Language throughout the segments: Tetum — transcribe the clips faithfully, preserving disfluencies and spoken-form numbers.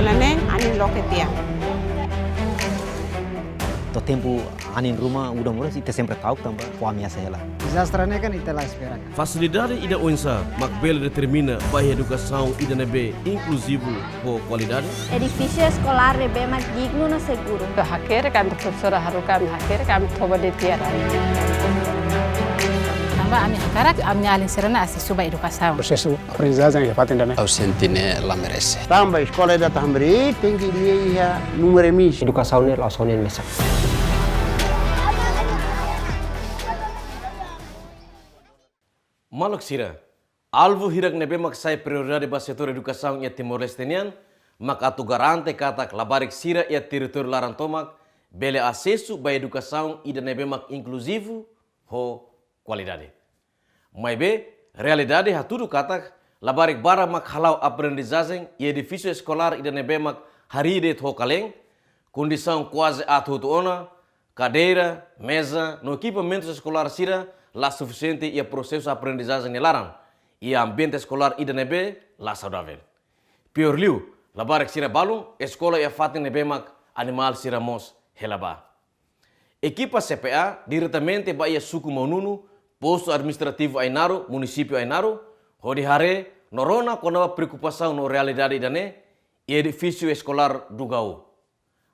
Ne'e anin loke tiha. To'o tempu anin ruma udan moras ita sempre ta'uk tanba fó ameasa hela. Dezastre ne'e kan ita la espera. Fasilidade ida oinsá mak bele determina ba iha edukasaun ida ne'ebé inkluzivu ho kualidade? Edifísiu eskolár ne'ebé mak dignu no seguru. Hakerek ami, profesora haruka ami hakerek ami toba de'it tiha. Tanba ami hakarak ami-nia alin sira-ne'e asesu ba edukasaun. Prosesu aprendizajen iha fatin ida-ne'e. Ausente ne'e la merese. Tanba eskola ida atu hamriik tenke iha númeru ema. Edukasaun ne'e la'ós hanesan mesak. Maluk sira, alvu hirak ne'ebé mak sai prioridade ba setór edukasaun iha Timor-Leste nian, mak atu garante katak labarik sira iha territóriu laran tomak bele asesu ba edukasaun ida ne'ebé mak inkluzivu ho kualidade. Maibé, realidade hatudu katak, labarik barak mak hala'o aprendizajen iha edifísiu eskolár ida ne'ebé mak harii de'it ho kalen, kondisaun kuaze aat hotu ona, kadeira, meza, no ekipamentus eskolár sira la sufisiente iha prosesu aprendizajen nia laran, iha ambiente eskolár ida ne'ebé la saudavel. Piór liu, labarik sira balun eskola iha fatin ne'ebé mak animál sira mós hela ba. Ekipa C P A diretamente ba iha suku Maununu, postu administrativu Ainaro, munisípiu Ainaro, hodi haree no rona kona-ba preokupasaun no realidade ida-ne'e iha edifísiu eskolár Dugau.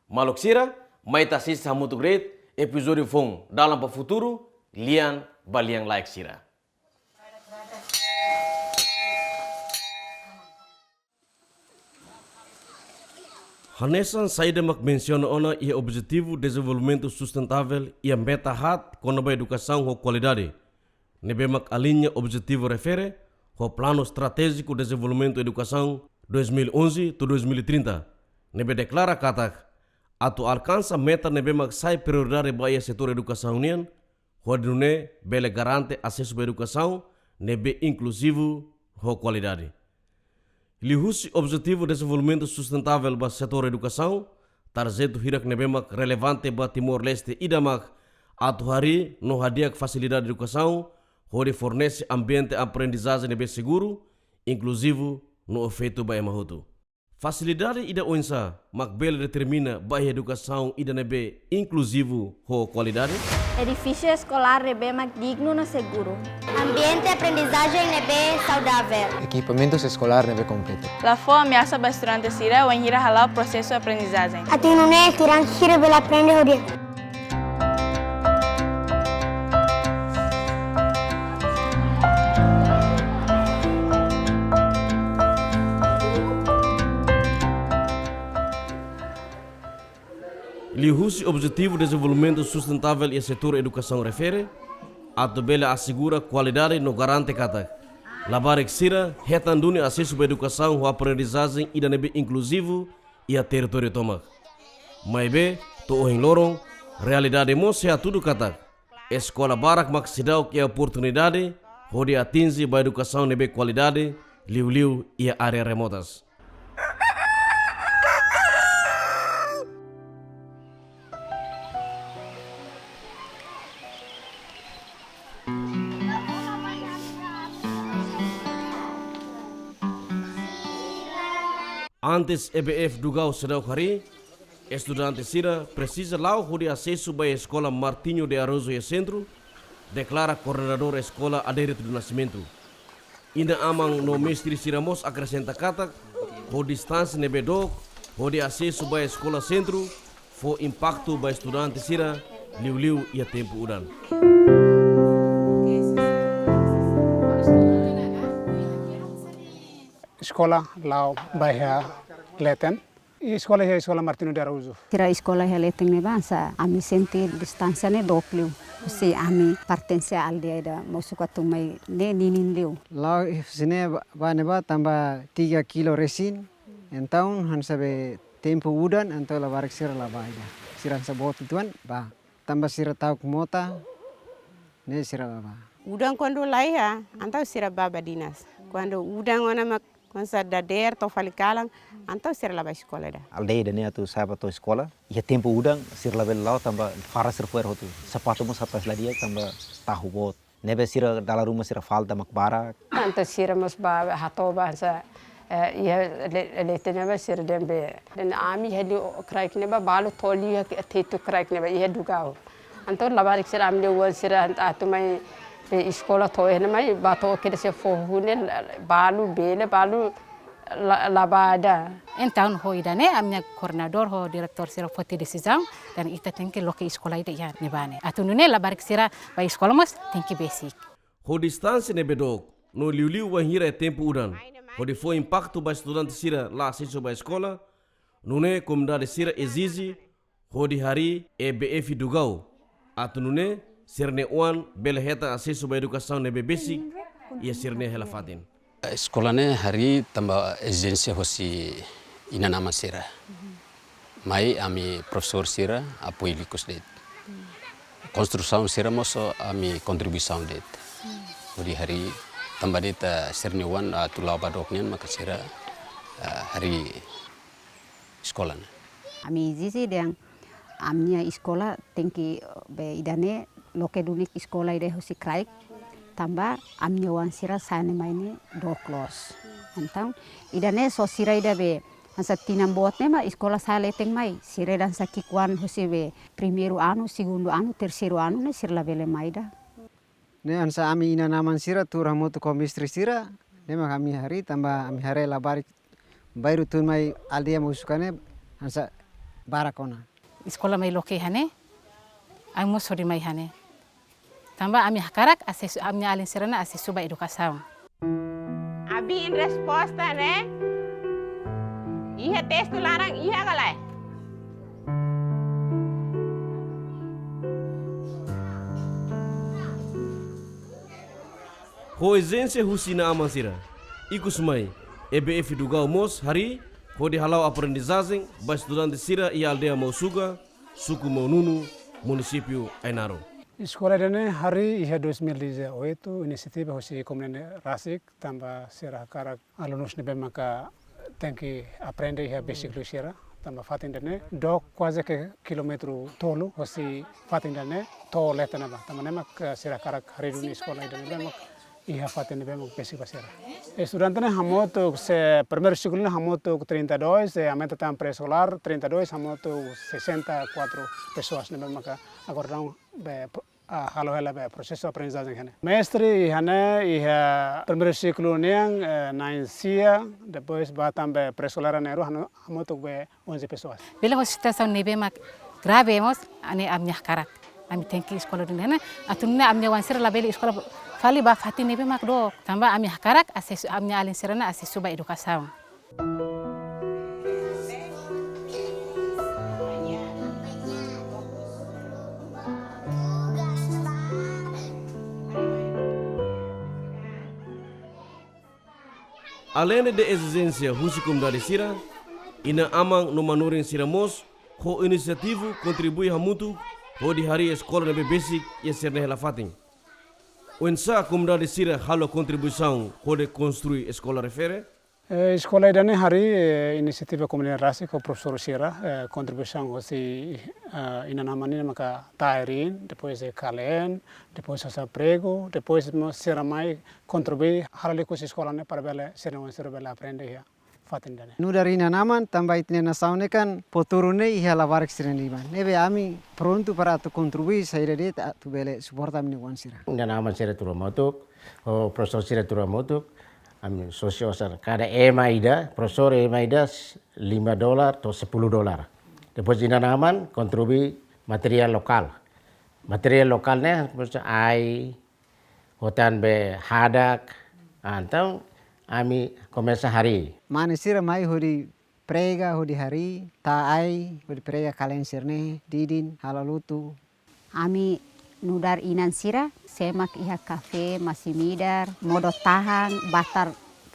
Maluk sira, mai ita asiste hamutuk de'it epizódiu foun Dalan ba Futuru, Lian ba Lian-Laek Sira. Hanesan saida mak mensiona ona iha Objetivu Dezenvolvimentu Sustentável iha meta haat kona-ba edukasaun ho kualidade, ne'ebé mak aliña objetivu refere ho Planu Estratéjiku Dezenvolvimentu Edukasaun dois mil e onze to'o dois mil e trinta, ne'ebé deklara katak, atu alkansa meta ne'ebé mak sai prioridade ba iha setór edukasaun nian, hodi nune'e bele garante asesu ba edukasaun ne'ebé inkluzivu ho kualidade. Liuhusi Objetivu Dezenvolvimentu Sustentável ba setór edukasaun, tarjetu hirak ne'ebé mak relevante ba Timor-Leste ida mak atu harii no hadi'a fasilidade edukasaun, hodi fornese ambiente aprendizajen ne'ebé seguru, inkluzivu no efetivu ba ema hotu. Fasilidade ida oinsá mak bele determina ba iha edukasaun ida ne'ebé inkluzivu ho kualidade? Edifísiu eskolár ne'ebé mak dignu no seguru. Ambiente aprendizajen ne'ebé saudavel. Ekipamentus eskolár ne'ebé kompletu. La fó ameasa ba estudante sira wainhira hala'o prosesu aprendizajen. Atu nune'e estudante sira bele aprende ho di'ak. Liuhusi Objetivu Dezenvolvimentu Sustentável iha setór edukasaun refere, atu bele asegura kualidade no garante katak labarik sira hetan duni asesu ba edukasaun ho aprendizajen ida ne'ebé inkluzivu iha territóriu tomak. Maibé, to'o ohin loron, realidade mós sei hatudu katak eskola barak mak seidauk iha oportunidade hodi atinje ba edukasaun ne'ebé kualidade, liuliu iha área remotas. Antes E B F Dugau seidauk harii, estudante sira presiza la'o hodi asesu ba Eskola Martinho de Araújo iha sentru, deklara koordenadór eskola Adérito do Nascimento. Inan-aman no mestre sira mós akresenta katak, ho distánsia ne'ebé dook hodi asesu ba eskola sentru, fó impaktu ba estudante sira, liuliu iha tempu udan. Eskola la'o ba iha leten. Eskola iha Eskola Martinho de Araújo. Sira eskola iha leten ne'ebá, hanesan ami sente distánsia ne'e dook liu. Se ami pertense aldeia ida mosu ka tumai ne'e ninin liu. La'o iha sini ba, ba ne'ebá tanba tiga kilo resin. Entaun hanesan be tempu udan, entaun labarik sira la ba ida. Sira hanesan boot uitoan ba. Tanba sira ta'uk mota, ne'e sira la ba. Udan kuandu laiha, entaun sira ba badinas. Kuandu udan ona mak hanesan dadeer to'o fali kalan, entaun sira la ba eskola ida. Aldeia ida-ne'e atu sa'e ba to'o eskola. Iha tempu udan, sira labele la'o tanba faras sira fo'er hotu. Sapatu mós hatais la di'ak tanba tahu boot. Ne'ebé sira dala ruma sira falta mak barak. Entaun sira mós ba hato'o ba hanesan Eh, iha le-, leten ne'ebá sira dehan be. Dehan ami heli o kraik ne'ebá balu toli iha ke tetu kraik ne'ebá iha Dugau. Entaun labarik sira ami-nia oan sira atu mai be eskola to'o iha ne'e mai ba to'o kedas iha foho ne'e balu bele balu la-, labada. Entaun ho ida-ne'e ami-nia koordenadór ho diretór sira foti desizaun, dehan ita tenke loke eskola ida iha ne'ebá ne'e. Atu nune'e labarik sira ba eskola mós tenke besik. Ho distánsia ne'ebé dook, no liuliu wainhira iha tempu udan, hodi fó impaktu ba estudante sira la asesu ba eskola, nune'e komunidade sira ezije hodi harii E B F Dugau, atu nune'e sira-nia oan bele hetan asesu ba edukasaun ne'ebé besik iha sira-nia hela fatin. Eskola ne'e harii tanba ezijénsia hosi inan-aman sira. Mai ami profesór sira apoiu ikus de'it. Konstrusaun sira mós ami kontribuisaun de'it. Hodi harii tanba de'it, eh, sira-nia oan atu la'o ba dook nian maka sira, eh, harii eskola ne'e. Ami ezije dehan ami-nia eskola tenke be ida-ne'e loke duni eskola ida hosi kraik, tanba ami-nia oan sira sa'e ne'e mai ne'e dook loos. Entaun ida-ne'e só sira ida be hanesan tinan boot ne'e mak eskola sa'e leten mai. Sira ida hanesan ki'ikoan hosi be primeiru anu, segundu anu, terseiru anu ne'e sira labele mai ida. Ne'e hanesan ami inan-aman sira tuur hamutuk ho mestre sira, ne'e mak ami harii tanba ami haree labarik bainhira tun mai aldeia Mausuka ne'e hanesan barak ona. Eskola mai loke iha ne'e, ami mós hodi mai iha ne'e. Tanba ami hakarak asesu, ami-nia alin sira-ne'e asesu ba edukasaun. Abiin resposta ne'e iha testu laran iha ka lae? Ho ezijénsia husi inan-aman sira, ikus mai E B F Dugau mós harii hodi hala'o aprendizajen ba estudante sira iha aldeia Mausuka, suku Maununu, munisípiu Ainaro. Eskola ida-ne'e harii iha dois mil e dezoito, inisiativa hosi komunidade rasik, tanba sira hakarak alunus ne'ebé maka tenke aprende iha besik liu sira, tanba fatin ida-ne'e dook kuaze ke kilómetru tolu hosi fatin ida-ne'e to'o leten ne'ebá. Tanba ne'e mak sira hakarak harii duni eskola ida-ne'e mak iha fatin ne'ebé mak besik ba sira. Estudante ne'e hamutuk se primeiru siklu ne'e hamutuk trinta e dois, se aumenta tan pré-eskolár trinta e dois, hamutuk sessenta e quatro pessoas ne'ebé maka agora daudaun be, ah, halo hela be prosesu aprendizajen iha ne'e. Mestre iha ne'e, iha primeiru siklu nian, eh, na'in sia, depois ba tan be pré-eskolár na'in rua, hanu-, hamutuk be onze pessoas. Bele hosi situasaun ne'ebé mak grave mós, ne'e ami hakarak. Ami tenke eskola duni ne'e, atu nune'e ami-nia oan sira labele eskola fali ba fatin ne'ebé mak dook. Tanba ami hakarak asesu, ami-nia alin sira-ne'e asesu ba edukasaun. Aleinde de ezijénsia husi komunidade sira, inan-aman no manorin sira mós ho inisiativa kontribui hamutuk hodi harii eskola ne'ebé besik iha sira-nia hela fatin. Oinsá komunidade sira halo kontribuisaun hodi konstrui eskola refere? Eh, eskola ida-ne'e harii, eh, inisiativa komunidade rasik ho profesór sira, eh, kontribuisaun hosi, eh, inan-aman nian maka tairin, depois, eh, kalen, depois hanesan pregu, depois mós sira mai kontribui halo liukus eskola ne'e para bele sira-nia oan sira bele aprende iha fatin ida-ne'e. Nu'udar inan-aman tanba ita-nia nasaun ne'e kan futuru ne'e iha labarik sira-nia liman. Ne'ebé ami prontu para atu kontribui saida de'it atu bele suporta ami-nia oan sira. Inan-aman sira tuur hamutuk, ho profesór sira tuur hamutuk, ami sosiál sira. Kada ema ida, profesór ema ida, lima dolar to'o sepuluh dolar. Depois inan-aman kontribui materiál lokál. Materiál lokál ne'e, ai, ho tan be hadak, entaun ami komesa harii. Mane sira mai hodi prega, hodi harii, tau ai, hodi prega kalen sira-ne'e, didin, halo lutu. Ami nu'udar inan sira, sé mak iha kafé, masi midar, modo tahan, batar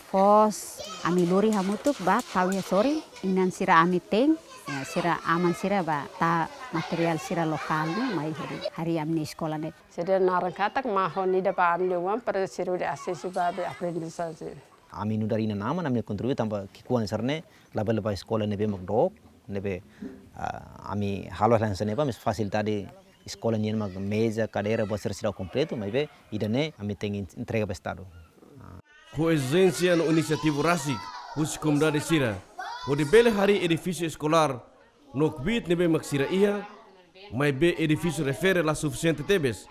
foos, ami lori hamutuk ba tau iha sorin, inan sira ami te'in, ya, sira aman sira ba tau materiál sira lokál ne'e, mai hodi harii ami-nia eskola ne'e. Sira naran katak mahon ida ba ami-nia oan para sira bele asesu ba be aprendizajen. Ami nu'udar inan-aman, ami kontribui tanba ki'ikoan sira-ne'e labele ba eskola ne'ebé mak dook, ne'ebé, ah, ami halo hanesan ne'ebá, ami fasilita de'it eskola nian mak meza, kadeira, buat sira seidauk kompletu, maibé ida-ne'e ami tenke entrega ba Estadu. Ah. Ho ezijénsia no inisiativa rasik, husi komunidade sira, hodi bele harii edifísiu eskolár no kbiit ne'ebé mak sira iha, maibé edifísiu refere la sufisiente tebes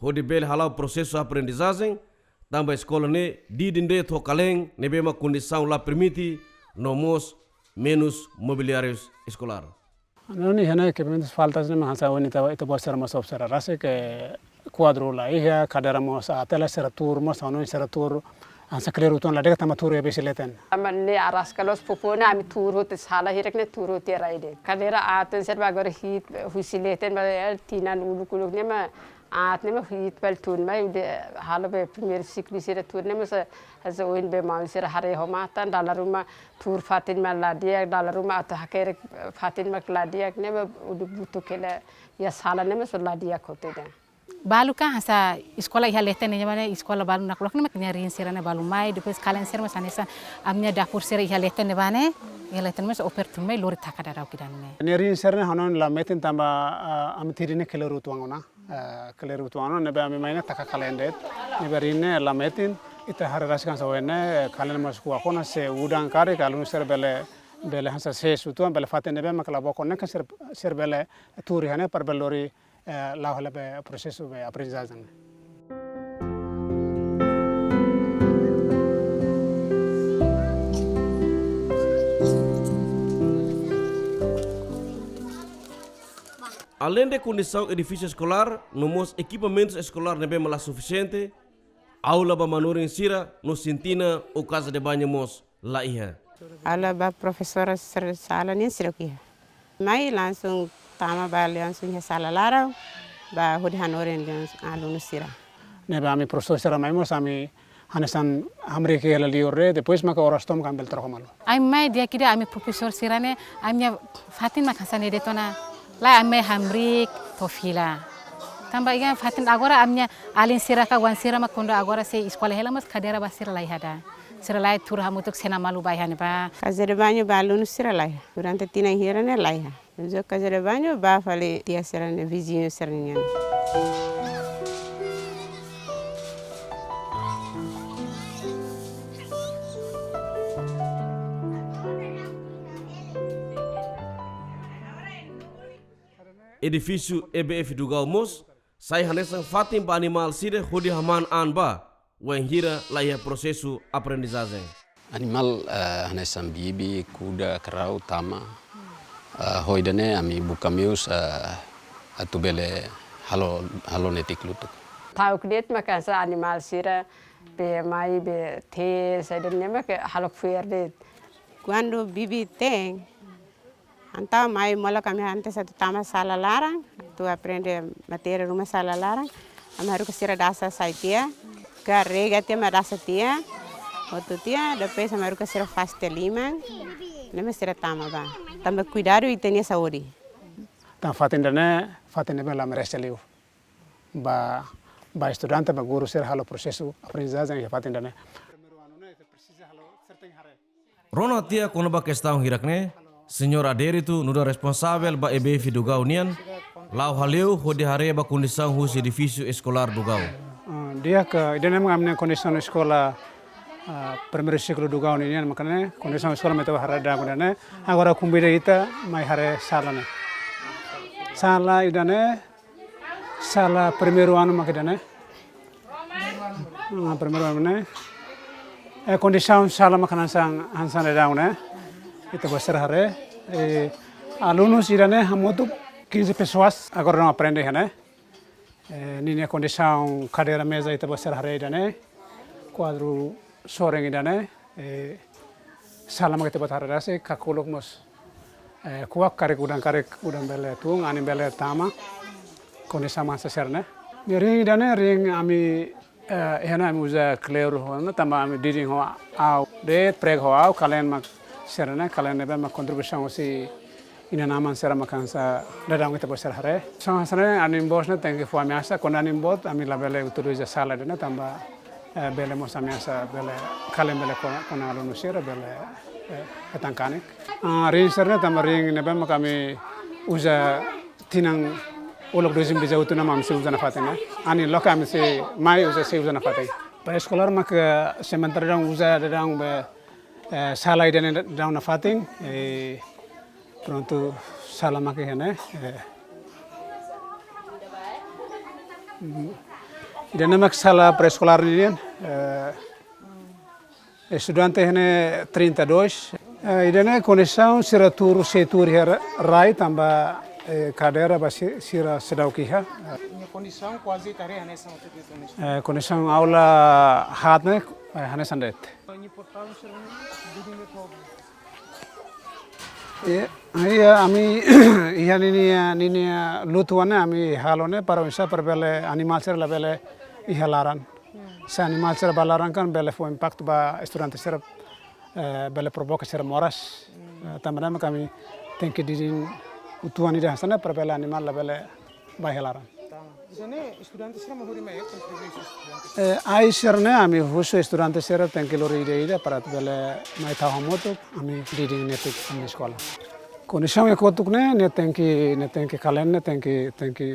hodi bele hala'o prosesu aprendizajen, tanba eskola ne'e didin de'it ho kaleen ne'ebé mak kondisaun la permite, no mós menus mobiliáriu eskolár. Nune'e iha ne'e ekipamentus faltas ne'e mak hanesan ohin ita, ita-boot sira mós observa rasik, kuadru la iha, kadeira mós, ah, tela sira tuur mós, hanoin sira tuur, hanesan kleur uitoan la de'it tanba tuur iha besi leten. Ami ne'e araska loos, popo ne'e ami tuur hotu sala hirak ne'e tuur hotu iha rai de'it. Kadeira aat sira ba agora hiit, husi leten ba, eh, tinan uluk-uluk ne'e mak aat ne'e mak hiit bele tun mai, hodi halo be primeiru siklu sira tuur ne'e mak hanesan ohin be maun sira haree ho matan, dala ruma tuur fatin mak la di'ak, dala ruma atu hakerek fatin mak la di'ak, ne'e mak hodi butuh hela iha sala ne'e mak só la di'ak hotu ida. Balu kan hanesan eskola iha leten ne'e mak ne'e eskola balu nakloke ne'e mak nia riin sira ne'e balu mai, depois kaleen sira mós hanesan ami-nia dapur sira iha leten ne'ebá ne'e, iha leten mós oper tun mai lori taka dadauk ida-ne'e. Nia riin sira ne'e hanoin la metin tanba, ah, ami tiha ne'e kleur uitoan ona. Eh, kleur uitoan ona ne'ebé ami mai ne'e taka kaleen de'it. Ne'ebé riin ne'e la metin, ita haree rasik hanesan ohin ne'e, eh, kaleen mós kuak ona, se udan karik alunu sira bele, bele hanesan sees uitoan, bele fatin ne'ebé mak la book ona ne'e kan sira, sira bele tuur iha ne'e para bele lori, eh, la'o hela be prosesu be aprendizajen. Aleinde kondisaun edifísiu eskolár, no mós ekipamentus eskolár ne'ebé mak la sufisiente, aula ba manorin sira no sintina ou casa de banho mós la iha. Aula ba profesora sira sala ne'e seidauk iha. Mai langsung tama ba langsung iha sala laran, ba hodi hanorin dehan alunu sira. Ne'ebé ami profesór sira mai mós ami hanesan hamriik hela liur de'it, depois maka oras tomak ami bele troka malu. Ami mai di'ak ida ami profesór sira ne'e, ami-nia fatin mak hanesan ne'e de'it ona, lae ami mai hamriik to'o fila. Tanba iha fatin agora ami-nia alin sira ka oan sira mak kuandu agora sei eskola hela mós kadeira ba sira la iha ida. Sira la'e tuur hamutuk sei iha malu ba iha ne'ebá. Casa de banho ba alunu sira la iha. Durante tinan hira ne'e la iha. Uza casa de banho ba fali tia sira-nia, viziñu sira-nian. Edifísiu E B F Dugau mós sai hanesan fatin ba animál sira hodi hamaan an ba, wainhira la iha prosesu aprendizajen. Animál, eh, hanesan bibi, kuda, karau, tama. Eh, ho ida-ne'e ami buka meius, eh, atu bele halo, halo netik lutuk. Ta'uk de'it maka hanesan animál sira be mai be tee, saida ne'e maka halo fuer de'it. Kuandu bibi tee, entaun mai molok ami antes atu tama sala laran, atu aprende matéria ruma sala laran. Ami haruka sira dasa sai tiha, ka rega tiha mak dasa tiha, hotu tiha, depois ami haruka sira fase tiha liman, ne'e mak sira tama ba. Tanba kuidadu ita-nia saúde. Tan fatin ida-ne'e, fatin ne'ebé la merese liu. Ba, ba estudante, ba guru sira halo prosesu aprendizajen iha fatin ida-ne'e. Rona tiha kona-ba kestaun hirak-ne'e, Señór Adérito nu'udar responsavel ba E B F Dugau nian, la'o hale'u hodi haree ba kondisaun husi edifísiu eskolár Dugau. Ah, di'ak, ida-ne'e mak ami-nia kondisaun eskola, ah, primeiru siklu Dugau nian, maka ne'e kondisaun eskola mak ita haree daudaun ne'e. Agora konvida ita mai haree sala ne'e. Sala ida-ne'e, sala primeiru anu mak ida-ne'e. Ah, primeiru anu ne'e. Eh, kondisaun sala mak hanesan, hanesan daudaun ne'e. Ita-boot sira haree. Eh, alunus ida-ne'e hamutuk quinze pessoas. Agora daudaun aprende iha ne'e. Eh, ninia kondisaun kadeira meza ita-boot sira haree ida-ne'e. Kuadru sorin ida-ne'e. Eh, sala mak ita-boot haree rasik, kakuluk mós, eh, kuak, karik udan, karik udan bele tun, anin bele tama. Kondisaun mak hanesan sira-ne'e. Nia riin ida-ne'e, riin ami, eh, iha ne'e ami uza kleur ho ona, tanba ami didin ho awa de'it, pregu ho awa, kaleen mak sira-ne'e, kaleen ne'ebé mak kontribuisaun husi inan-aman sira mak hanesan daudaun ita-boot sira haree. Só hanesan ne'e anin boot ne'e tenke fó ameasa, kuandu anin boot ami labele utiliza sala ida-ne'e tanba, eh, bele mós ameasa, bele kaleen bele kona, kona alunu sira bele, eh, hetan kanek. Ah, riin sira-ne'e tanba riin ne'ebé mak ami uza tinan uluk dois mil e dezoito ne'e mak ami sei uza nafatin ne'e. Anin loke ami sei mai uza sei uza nafatin. Pré-eskolár mak, eh, sementara daudaun uza daudaun be Eh, sala ida-ne'e daudaun nafatin, eh, prontu, sala mak iha ne'e, eh. Mm. Ida-ne'e mak sala pré-eskolár nian, eh, estudante iha ne'e trinta e dois. Eh, ida-ne'e kondisaun sira tuur, sei tuur iha ra-, rai tanba, eh, kadeira ba si-, sira seidauk iha. Nia kondisaun kuaze ita haree hanesan hotu nia kondisaun. Eh, kondisaun aula haat ne'e, eh, hanesan de'it. Nia portaun sira ne'e, didin ne'e tobu. Iya, iya, ami, iha ninia, ninia lutu ne'e ami halo ne'e para oinsá para bele animál sira labele iha laran. Hmm. Se animál sira bá laran kan bele fó impaktu ba estudante sira, eh, bele provoka sira moras. Hmm. Eh, tanba ne'e mak ami tenke didin uitoan ida hanesan ne'e para bele animál labele bá iha laran. Tama. Ida-ne'e estudante sira mak hodi mai, eh, kontribui husi estudante. Eh, ai sira-ne'e ami husu estudante sira tenke lori ida-ida para bele mai tau hamutuk, ami didin netik ami eskola. Kondisaun iha kotuk ne'e, ne'e tenke, ne'e tenke kalen ne'e tenke, tenke,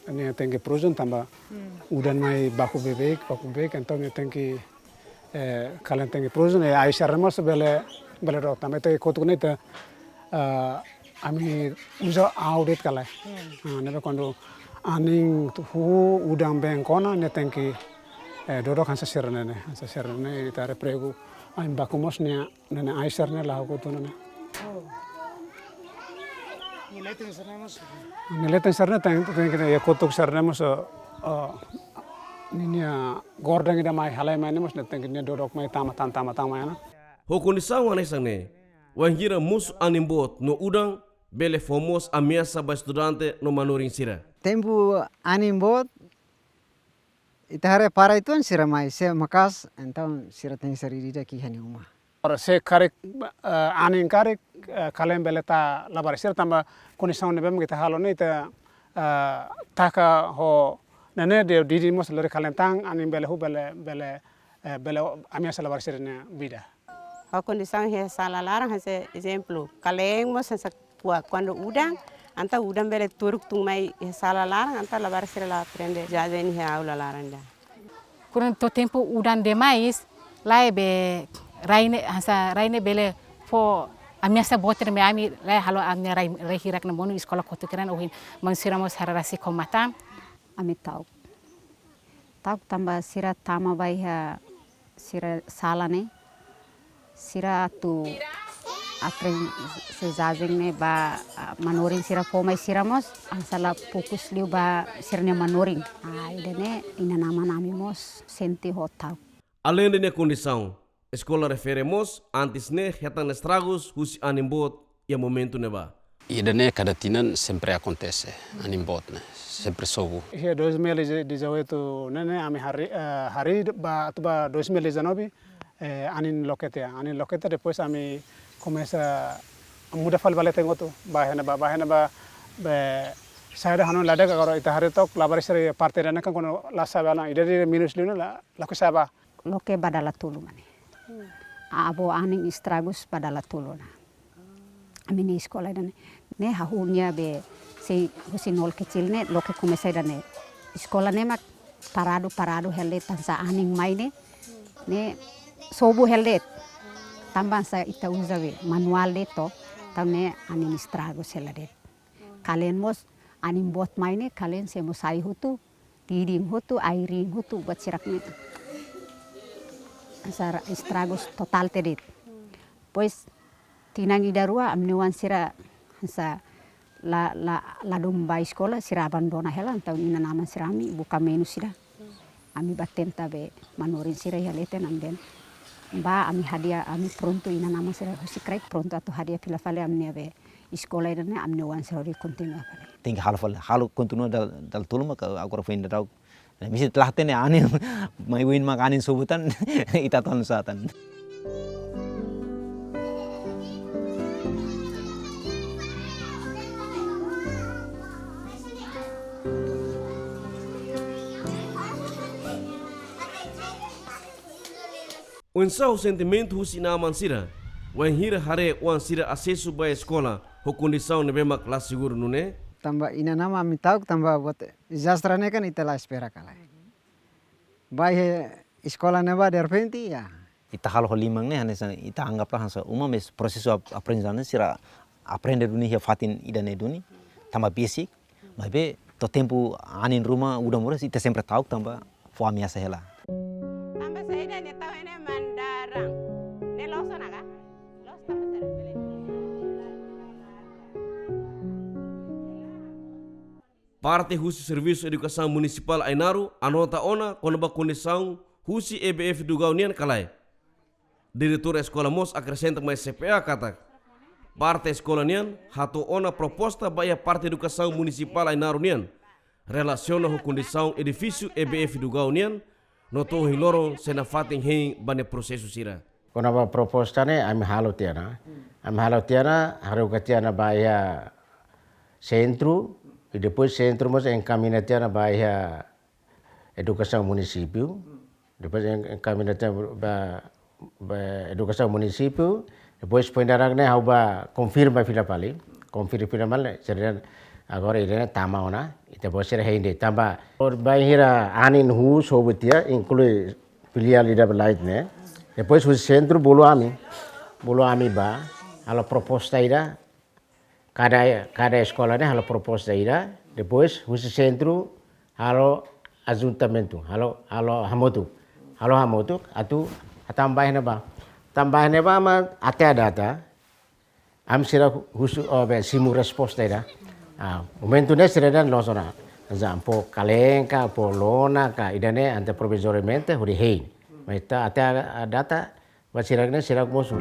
ne'e tenke produsaun tanba, hmm, udan mai baku beibeik, baku beibeik, entaun ne'e tenke, eh, kalen tenke produsaun, eh, ai sira mós bele, bele dook. Tanba ita kotuk ne'e ita, eh, ami uza audit kala. Hmm. Ah, ne'ebé kuandu anin tuhu udan been kona ne'e tenke, eh, dodok hanesan sira-ne'e, hanesan sira-ne'e ita haree pregu, ain baku mós nia, ne'e, ne'e ai sira-ne'e la hakutu ne'e. Oh. Nia leten sira-ne'e mós. Nia leten sira-ne'e tenke, tenke, iha kotuk sira-ne'e mós, eh, eh, ninia gordang ida mai halai mai ne'e mós ne'e tenke nia dodok mai tama tan, tama tan mai ona. Ho kondisaun hanesan ne'e, wainhira mosu anin boot no udan, bele fó mós ameasa ba estudante no manorin sira. Tempu anin boot, ita haree para uitoan sira mai, se maka'as, entaun sira tenke sira ida-idak iha nia uma. Ora se karik, eh, anin karik, eh, kalen bele tau labarik sira tanba kondisaun ne'ebé mak ita halo ne'e ita, eh, taka ho ne'e ne'e de'it didin mós lori kalen tan, anin bele huu bele, bele, eh, bele ameasa labarik sira-nia vida. Ho kondisaun iha sala laran hanesan ezemplu, kalen mós hanesan kua-, kuandu udan, entaun udan bele turuk tun mai iha sala laran, entaun labarik sira la aprende, jajen iha aula laran ida. Kuandu to'o tempu udan demais, laiha be rai ne'e, hanesan rai ne'e bele fó ameasa boot ida mai ami, laiha halo ami rai, rai hirak ne'e monu eskola kotuk ne'e ohin, maun sira mós haree rasik ho matan. Ami ta'uk. Ta'uk tanba sira tama ba iha sira sala ne'e. Sira atu aprendizajen ne'e ba, ah, manorin sira fó mai sira mós, hanesan la fokus liu ba sira-nia manorin. Ah, ida-ne'e inan-aman ami mós sente ho ta'uk. Aleinde nia kondisaun, eskola refere mós antes ne'e hetan estragus husi anin boot iha momentu ne'ebá. Ida-ne'e kada tinan sempre akontese, anin boot ne'e sempre sobu. Iha dois mil e dezoito ne'e, ne'e ami harii, eh, harii ba, atu ba dois mil e dezanove, eh, anin loke tiha, anin loke tiha, depois ami komesa muda fali ba leten hotu, ba iha ne'ebá, ba iha ne'ebá, be, saida hanoin la de'it, agora ita haree took labarik sira parte ida-ne'e kan kuandu la sa'e ba ne'e, ida de'it minus liu ne'e la, lakohi sa'e ba. Loke ba dala tolu mak ne'e. Hmm. Aban anin estragus ba dala tolu ona. Ami-nia eskola ida-ne'e, ne'e hahú nia be sei husi nol kecil ne'e, loke komesa ida-ne'e. Eskola ne'e mak paradu, paradu hela de'it hanesan anin mai ne'e, ne'e sobu hela de'it. Tanba hanesan ita uza be manuál de'it to, entaun ne'e anin estragus hela de'it. Kalen mós anin boot mai ne'e, kalen sei mós sai hotu, didin hotu, airin hotu, buat sira-ne'e. Hanesan estragus totál tiha de'it. Depois, tinan ida rua, ami-nia oan sira hanesan la, la, ladún ba eskola, sira abandona hela, entaun inan-aman sira ami buka menus ida. Ami ba tenta be manorin sira iha leten ami dehan. Ba ami hadi'a, ami prontu inan-aman sira husik kraik, prontu atu hadi'a fila fali ami-nia be eskola ida-ne'e, ami-nia oan sira hodi kontinua fali. Tenke halo fali, halo kontinua dala, dala tolu maka agora foin daudaun. Nah, misalnya telah tene anin, mai win maka anin sobu tan, ita tan satan. Oinsá ho sentimentu husi inan-aman sira, wainhira haree oan sira asesu ba eskola ho kondisaun ne'ebé mak la seguru nune'e? Tanba inan-aman ami ta'uk tanba buat dezastre ne'e kan ita la espera kala. Ba iha eskola ne'ebá derrepente, ya. Ita halo ho liman ne'e hanesan ita anggap la hanesan uma, mas prosesu ap-, aprendizajen ne'e sira aprende duni iha fatin ida-ne'e duni, tanba besik, maibé to'o tempu anin ruma udan moras ita sempre ta'uk tanba fó ameasa hela. Tanba saida ne'e tau ne'e mandarang? Ne'e loos ona ka? Loos tanba saida? Parte husi Servisu Edukasaun Munisipál Ainaro anota ona kona-ba kondisaun husi E B F Dugau nian ka lae. Diretór eskola mós akresenta mai C P A katak parte eskola nian hato'o ona proposta ba iha parte Edukasaun Munisipál Ainaro nian relasiona ho kondisaun edifísiu E B F Dugau nian, no to'o ohin loron sei nafatin hein ba nia prosesu sira. Kona-ba proposta ne'e ami halo tiha ona. Ami halo tiha ona, haruka tiha ona ba iha sentru, i depois sentru mós enkamiña tiha ona ba iha edukasaun munisípiu, depois en-, enkamiña tiha ona ba, ba edukasaun munisípiu, depois foin daudaun ne'e ha'u ba konfirma fila fali, konfirma fila fali, sira dehan agora ida-ne'e tama ona, i depois sira hein de'it tanba. Bainhira anin huu sobu tiha, inklui filiál ida ba Laet ne'e. Depois husi sentru bolu ami, bolu ami ba, halo proposta ida, kada, kada eskola ne'e halo proposta ida, depois husi sentru halo ajuntamentu, halo, halo hamutuk, halo hamutuk, atu hatama ba iha ne'ebá, hatama ba iha ne'ebá, mas até à data, ami sira husu, oh, be, simu resposta ida. Ah, momentu ne'e sira dehan loos ona. Za ampo kaleng ka, ampo lona ka, ida-ne'e ante provizoriamente hodi hein. Mas ita até à data, ba sira ne'e sira mosu.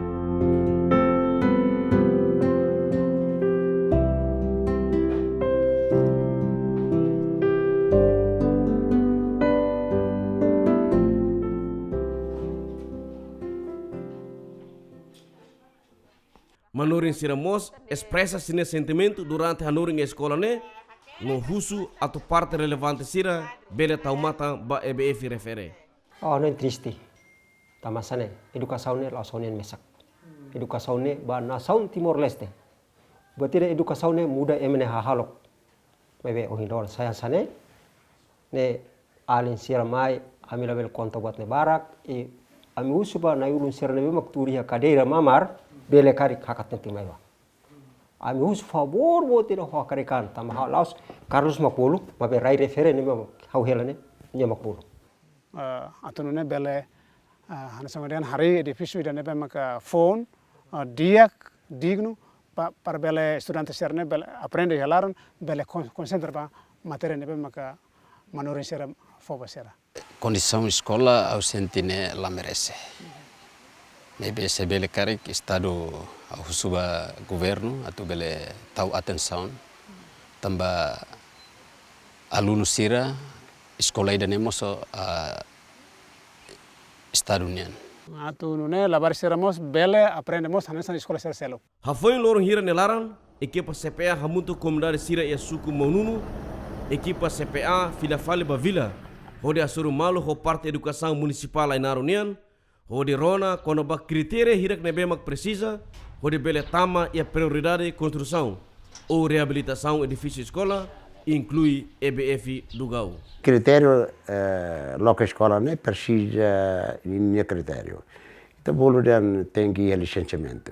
Manorin sira mós espresa sira-nia sentimentu durante hanorin eskola ne'e, no husu atu parte relevante sira bele tau matan ba E B F refere. Oh, ne'e triste. Tanba sá ne'e, edukasaun ne'e la'ós ha'u-nian mesak. Edukasaun ne'e ba nasaun Timor-Leste. Buat ida edukasaun ne'e muda ema nia hahalok. Maibé ohin loron sai hanesan ne'e, ne'e alin sira mai, ami labele konta buat ne'e barak, i ami husu ba na'i-ulun sira ne'ebé mak tuur iha kadeira mamar, bele karik hakat tenke mai ba. Ami husu favór boot ida ho hakarak an, tanba ha'u la'ós Carlos mak bolu, maibé rai refere ne'ebé mak ha'u hela ne'e, nia mak bolu. Eh, atu nune'e bele, eh, hanesan dehan harii edifísiu ida ne'ebé maka foun, eh, di'ak, dignu, pa-, para bele estudante sira ne'e bele aprende iha laran, bele kon-, konsentra ba matéria ne'ebé maka manorin sira fó ba sira. Kondisaun eskola ha'u sente ne'e la merese. Maibé se bele karik Estadu, ha'u husu ba governu atu bele tau atensaun. Tanba alunu sira, eskola ida-ne'e mós, ah, Estadu nian. Atu nune'e labarik sira mós bele aprende mós hanesan eskola sira seluk. Hafoin loron hira nia laran, ekipa C P A hamutuk ho komunidade sira iha suku Maununu, ekipa C P A fila fali ba vila, hodi hasoru malu ho parte edukasaun munisipál Ainaro nian, hodi rona kona-ba kritéria hirak ne'ebé mak presiza, hodi bele tama iha prioridade konstrusaun ou reabilitasaun edifísiu eskola, inklui E B F Dugau. Kritériu, eh, loke eskola ne'e presiza ninia kritériu. Ita bolu dehan tenke iha lisensiamentu.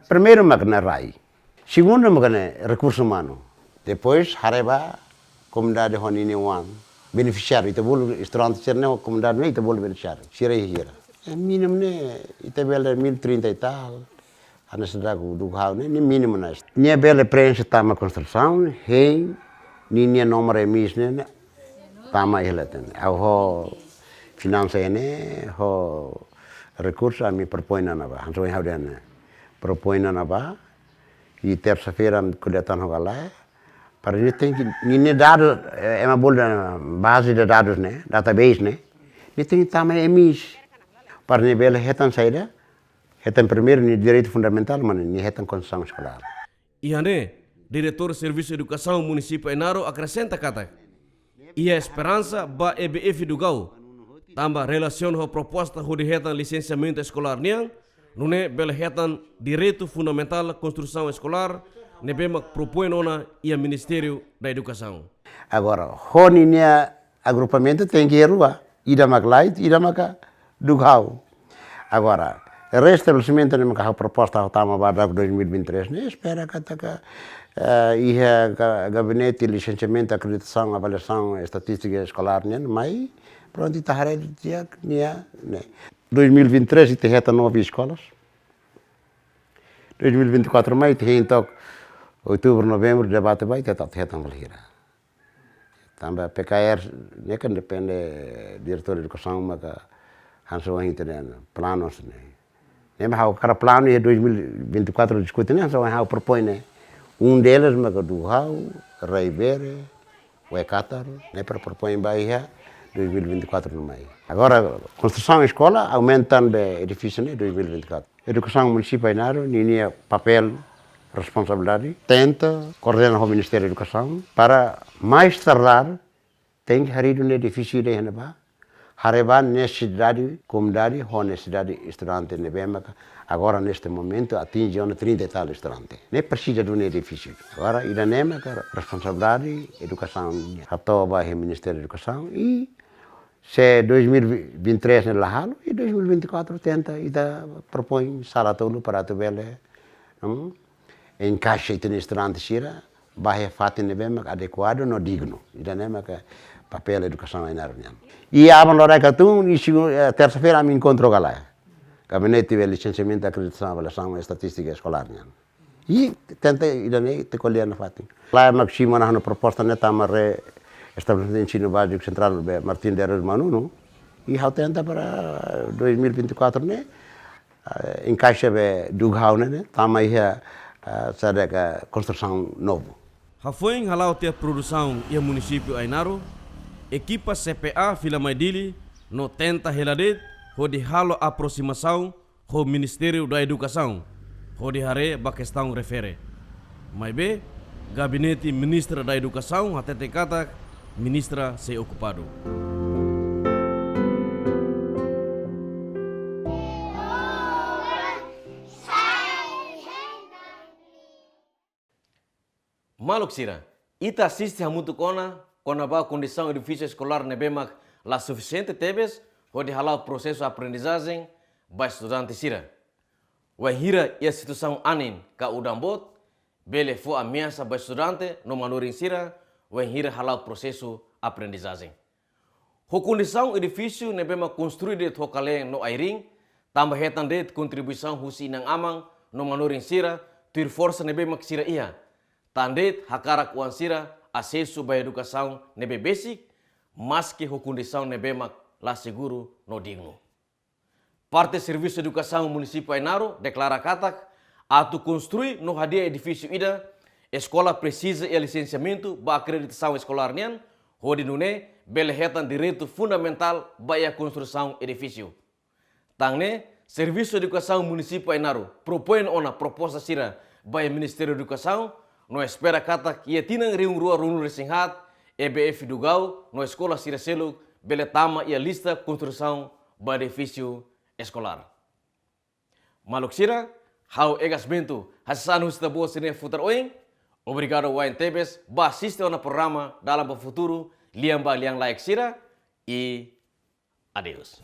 Primeiru mak ne'e rai. Segundu mak ne'e rekursu umanu. Depois haree ba komunidade ho ninia oan. Benefisiáriu, ita bolu estudante sira ne'e ho komunidade ne'e ita bolu benefisiáriu. Sira hira. Eh, mínimu ne'e, ita bele mil trinta e tal. Hanesan Dugau ne'e, ne'e mínimu ne'e. Nia bele preenxe tama konstrusaun, hein, ninia nomor emis ne'e, ne'e tama iha leten. Ha'u ho finansa ne'e, ho rekursu ami propoin ona ba. Hanesan ha'u dehan ne'e. Propoin ona ba. I tersa-feira ami ko'alia tan ho Galae. Para nia tenke, ninia dadus, eh, ema bolu baze de dadus ne'e, database ne'e. Nia tenke tama emis. Para nia bele hetan saida, hetan primeiru nia direitu fundamentál, mak nia hetan konsesaun eskolár. Iha ne'e, Diretór Servisu Edukasaun Munisípiu Ainaro akresenta katak iha esperansa ba E B F Dugau, tanba relasiona ho proposta hodi hetan lisensiamentu eskolár nian, nune'e bele hetan direitu fundamentál konstrusaun eskolár ne'ebé mak propoin ona iha Ministériu da Edukasaun. Agora, ho ninia agrupamentu tenke iha rua, ida mak Laet, ida maka Dugau. Agora, restabelesimentu ne'e maka ha'u proposta ha'u tama ba dala dois mil e vinte e três ne'e, espera katak, eh, iha ga-, gabinete lisensiamentu, akreditasaun, avaliasaun estatístika eskolár nian mai, prontu ita haree di'ak nia ne'e. Dois mil e vinte e três ita hetan nove eskolas. Dois mil e vinte e quatro mai ita hein to'ok outubru, novembru, debate ba ita atu hetan fali hira. Tanba P K R ne'e kan depende diretór edukasaun maka hanesan ohin ita dehan planu hanesan ne'e. Ne'e mak ha'u hakarak planu iha dois mil e vinte e quatro diskute ne'e hanesan ohin ha'u propoin ne'e. Um deles maka Dugau, Rai Bere, Waikatar, ne'e para propoin ba iha dois mil e vinte e quatro no mai. Agora, konstrusaun eskola, aumentasaun ba edifísiu ne'e dois mil e vinte e quatro. Edukasaun Munisípiu Ainaro, ninia papél, responsabilidade, tenta koordena ho Ministériu Edukasaun para mais tardar tenke haridu ne'e edifísiu ida iha ne'ebá, haree ba nesesidade komunidade ho nesesidade estudante ne'ebé maka agora neste momento atinje ona trinta e tal estudante. Ne'e presiza duni edifísiu. Agora ida-ne'e maka responsabilidade edukasaun nian. Hato'o ba iha Ministériu Edukasaun i se dois mil e vinte e três ne'e la halo, i dois mil e vinte e quatro tenta ita propoin sala tolu para atu bele, hmm, enkaixa ita-nia estudante sira ba iha fatin ne'ebé mak adekuadu no dignu. Ida-ne'e maka papél edukasaun Ainaro nian. I aban loraik atu, i segun, eh, tersa-feira ami enkontru ka lae. Gabinete ba lisensiamentu, akreditasaun, avaliasaun estatístika eskolár nian. I tenta ida-ne'e ita ko'alia nafatin. Lae mak simu ona ha'u-nia proposta ne'e tama restabelesimentu ensinu báziku sentrál ba Martin de Araújo Manunu. I ha'u tenta para dois mil e vinte e quatro ne'e, eh, enkaixa ba Dugau ne'e, ne'e, tama iha, eh, saida ka konstrusaun novu. Hafoin hala'o tiha produsaun iha Munisípiu Ainaro, ekipa C P A fila mai Dili no tenta hela de'it hodi halo aprosimasaun ho Ministériu da Edukasaun, hodi haree ba kestaun refere. Maibé, Gabinete Ministra da Edukasaun hatete katak ministra sei okupadu. Maluk sira, ita asiste hamutuk ona kona-ba kondisaun edifísiu eskolár ne'ebé mak la sufisiente tebes hodi hala'o prosesu aprendizajen ba estudante sira. Wainhira iha situasaun anin ka udan boot, bele fó ameasa ba estudante no manorin sira, wainhira hala'o prosesu aprendizajen. Ho kondisaun edifísiu ne'ebé mak konstrui de'it ho kaleen no airring, tanba hetan de'it kontribuisaun husi inan-aman no manorin sira, tuir forsa ne'ebé mak sira iha. Tan de'it hakarak oan sira asesu ba edukasaun ne'ebé besik, maski ho kondisaun ne'ebé mak la seguru no dignu. Parte Servisu Edukasaun Munisípiu Ainaro deklara katak, atu konstrui no hadi'a edifísiu ida, eskola presiza iha lisensiamentu ba akreditasaun eskolár nian, hodi nune'e bele hetan direitu fundamentál ba iha konstrusaun edifísiu. Tan ne'e, Servisu Edukasaun Munisípiu Ainaro propoin ona proposta sira ba iha Ministériu Edukasaun, no espera katak iha tinan rihun rua ruanulu-resin-haat, E B F Dugau no eskola sira seluk bele tama iha lista konstrusaun ba edifísiu eskolár. Maluk sira, ha'u Egas Bento, hasai sanulu husi ita-boot sira-nia futar oin. Obrigadu wa'in tebes ba asiste ona programa Dalan ba Futuru, lian ba lian-laek sira, i adeus.